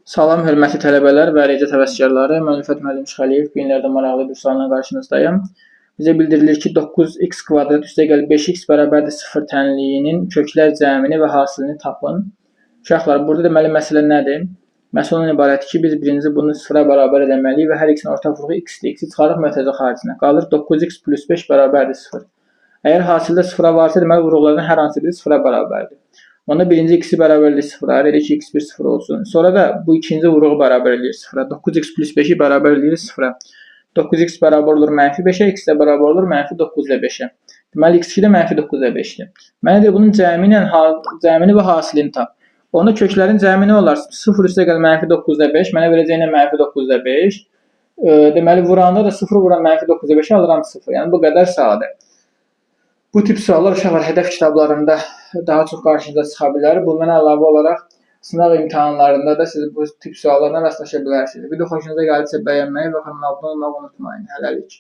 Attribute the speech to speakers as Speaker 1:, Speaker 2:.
Speaker 1: Salam hörmətli tələbələr və riyaziyyat həvəskarları. Mən Ülfət müəllim Şıxəliyev. Bu günlərdə maraqlı bir sualla qarşınızdayım. Bizə bildirilir ki, 9x kvadrat üstəgəl 5x bərabərdir 0 tənliyinin köklər cəmini və hasilini tapın. Uşaqlar, burada deməli məsələ nədir? Məsələ ondan ibarətdir ki, biz birinci bunu 0-a bərabər eləməliyik və hər ikisinin ortaq vuruğu x-dir. X-i çıxarıq mötərizə xaricinə. Qalır 9x plus 5 bərabərdir 0. Əgər hasildə 0-a varsa, deməli vuruqlardan hər hansı biri 0-a bərabərdir. Onda birinci x-i bərabər eləyir 0-a, elə ki, x1 0 olsun. Sonra da bu ikinci vuruğu bərabər eləyir 0-a. 9x plus 5-i bərabər eləyir 0-a. 9x bərabər olur mənfi 5-ə, x də bərabər olur mənfi 9 ilə 5-ə. Deməli, x2 də mənfi 9 ilə 5-dir. Mənə deyir, bunun cəmini və hasilini tap. Onda köklərin cəmi nə olar? 0 üstəgəl mənfi 9 ilə 5, mənə verəcəyinə mənfi 9 ilə 5. Deməli, vuranda da 0 vuran mənfi 9 ilə 5-i alıram 0. Yəni, bu qədər sadə. Bu tip suallar uşaqlar hədəf kitablarında daha çox qarşınıza çıxa bilər. Bundan əlavə olaraq sınaq imtahanlarında da siz bu tip suallarla rastlaşa bilərsiniz. Video xoşunuza gəldisə bəyənməyi və kanala abunə olmağı unutmayın. Hələlik.